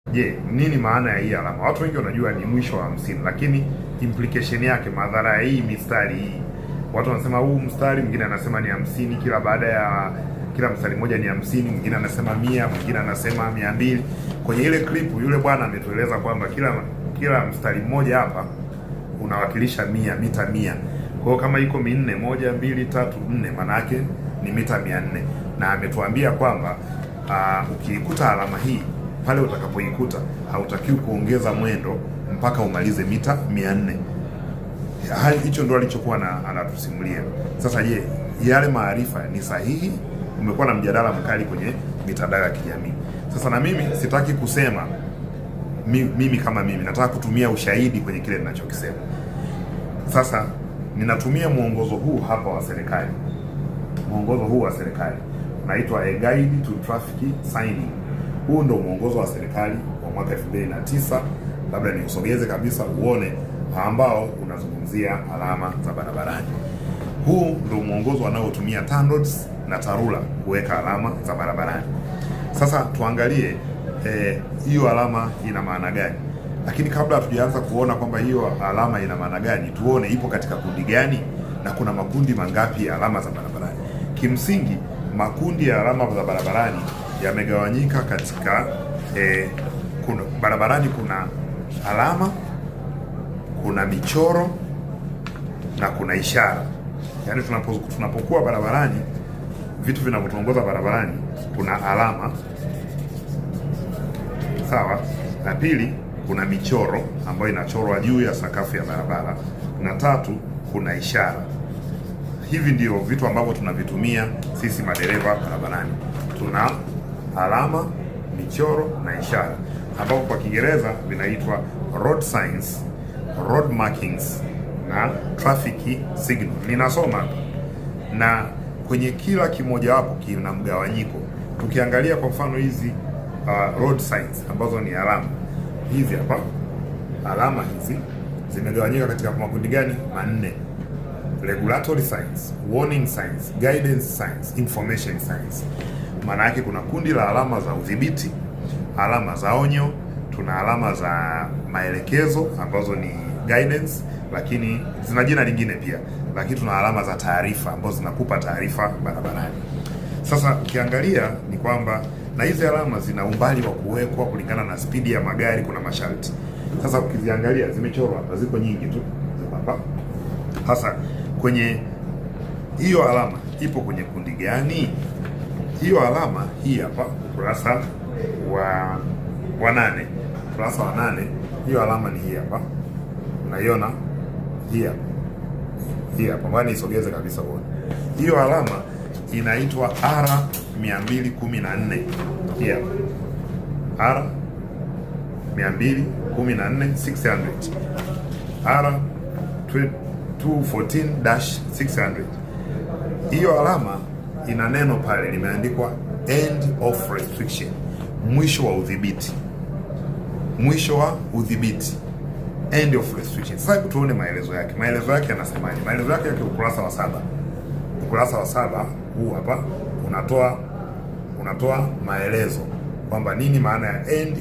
Je, nini maana ya hii alama? Watu wengi wanajua ni mwisho wa 50, lakini implication yake, madhara ya hii mistari hii, watu wanasema huu mstari, mwingine anasema ni 50, kila baada ya kila mstari mmoja ni 50, mwingine anasema 100, mwingine anasema 200. Kwenye ile clip yule bwana ametueleza kwamba kila mstari mmoja hapa unawakilisha 100, mita 100. Kwa hiyo kama iko minne, moja, mbili, tatu, nne, maana yake ni mita 400, na ametuambia kwamba ukiikuta alama hii pale utakapoikuta hautakiwi kuongeza mwendo mpaka umalize mita 400. Hicho ndo alichokuwa na anatusimulia. Sasa je, yale maarifa ni sahihi? Umekuwa na mjadala mkali kwenye mitandao ya kijamii. Sasa na mimi sitaki kusema mimi kama mimi nataka kutumia ushahidi kwenye kile ninachokisema. Sasa ninatumia mwongozo huu hapa wa serikali, mwongozo huu wa serikali unaitwa A Guide to Traffic Signing. Huu ndo mwongozo wa serikali wa mwaka 2009, labda niusogeze kabisa uone, ambao unazungumzia alama za barabarani. Huu ndo mwongozo wanaotumia TANROADS na TARURA kuweka alama za barabarani. Sasa tuangalie hiyo alama ina maana gani, lakini kabla hatujaanza kuona kwamba hiyo alama ina maana gani, tuone ipo katika kundi gani na kuna makundi mangapi ya alama za barabarani. Kimsingi makundi ya alama za barabarani yamegawanyika katika kuna, barabarani kuna alama, kuna michoro na kuna ishara. Yaani tunapokuwa barabarani, vitu vinavyotuongoza barabarani, kuna alama sawa, na pili kuna michoro ambayo inachorwa juu ya sakafu ya barabara, na tatu kuna ishara. Hivi ndio vitu ambavyo tunavitumia sisi madereva barabarani. Tuna alama, michoro na ishara, ambapo kwa Kiingereza vinaitwa road signs, road markings na traffic signal. Ninasoma hapa na kwenye kila kimojawapo kina mgawanyiko. Tukiangalia kwa mfano hizi road signs ambazo ni alama hizi hapa, alama hizi zimegawanyika katika makundi gani? Manne: regulatory signs, warning signs, guidance signs, information signs. Maana yake kuna kundi la alama za udhibiti, alama za onyo, tuna alama za maelekezo ambazo ni guidance, lakini zina jina lingine pia, lakini tuna alama za taarifa ambazo zinakupa taarifa barabarani. Sasa ukiangalia ni kwamba na hizi alama zina umbali wa kuwekwa kulingana na spidi ya magari, kuna masharti. Sasa ukiziangalia zimechorwa hapa, ziko nyingi tu, ziko hapa. Sasa kwenye hiyo alama ipo kwenye kundi gani? Hiyo alama hii hapa, ukurasa wa 8, ukurasa wa 8, hiyo alama ni hii hapa, unaiona hii hapa, hii hapa. Ngoja nisogeze kabisa uone. Hiyo alama inaitwa R 214, hii hapa R 214 600, R 214-600. Hiyo alama ina neno pale limeandikwa end of restriction, mwisho wa udhibiti, mwisho wa udhibiti, end of restriction. Sasa hebu tuone maelezo yake. Maelezo yake yanasemaje? Maelezo yake yako ukurasa wa 7, ukurasa wa 7 huu hapa unatoa maelezo kwamba nini maana ya end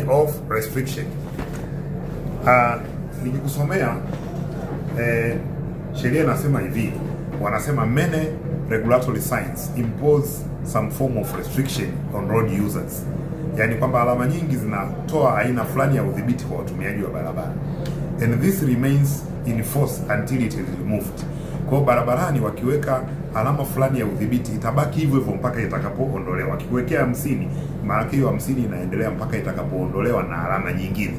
of restriction. Nikikusomea sheria inasema hivi, wanasema many regulatory signs impose some form of restriction on road users, yaani kwamba alama nyingi zinatoa aina fulani ya udhibiti kwa watumiaji wa barabara, and this remains in force until it is removed. Kwa hiyo barabarani wakiweka alama fulani ya udhibiti itabaki hivyo hivyo mpaka itakapoondolewa. Wakikuwekea 50, maana hiyo 50 inaendelea mpaka itakapoondolewa na alama nyingine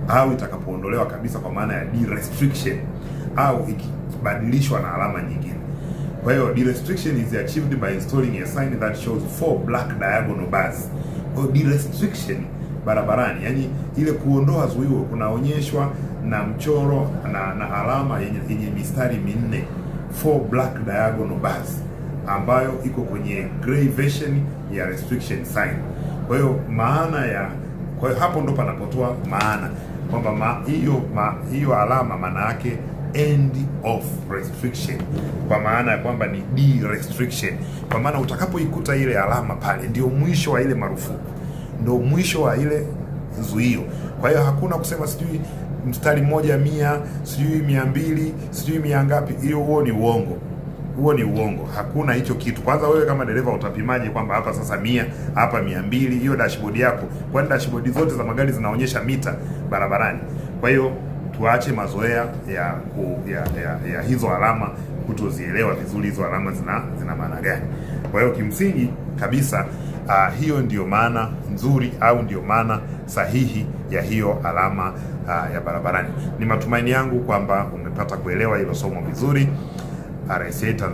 au itakapoondolewa kabisa kwa maana ya derestriction au ikibadilishwa na alama nyingine. Kwa hiyo derestriction is achieved by installing a sign that shows four black diagonal bars. Kwa hiyo derestriction barabarani, yani ile kuondoa zuio kunaonyeshwa na mchoro na alama yenye mistari minne, four black diagonal bars, ambayo iko kwenye gray version ya restriction sign. Kwa hiyo maana ya kwa hiyo hapo ndo panapotoa maana kwamba hiyo alama maana yake end of restriction, kwa maana ya kwamba ni derestriction, kwa maana utakapoikuta ile alama pale ndio mwisho wa ile marufuku. ndo mwisho wa ile zuio. Kwa hiyo hakuna kusema sijui mstari mmoja 100, sijui 200, sijui mia ngapi. Hiyo huo ni uongo, huo ni uongo. Hakuna hicho kitu. Kwanza wewe kama dereva utapimaje kwamba hapa sasa 100, hapa 200? Hiyo dashboard yako, kwani dashboard zote za magari zinaonyesha mita barabarani? Kwa hiyo tuache mazoea ya hizo alama kutozielewa vizuri hizo alama zina maana gani. Kwa hiyo kimsingi kabisa, hiyo ndiyo maana nzuri au ndiyo maana sahihi ya hiyo alama ya barabarani. Ni matumaini yangu kwamba umepata kuelewa hilo somo vizuri. RSA Tanzania.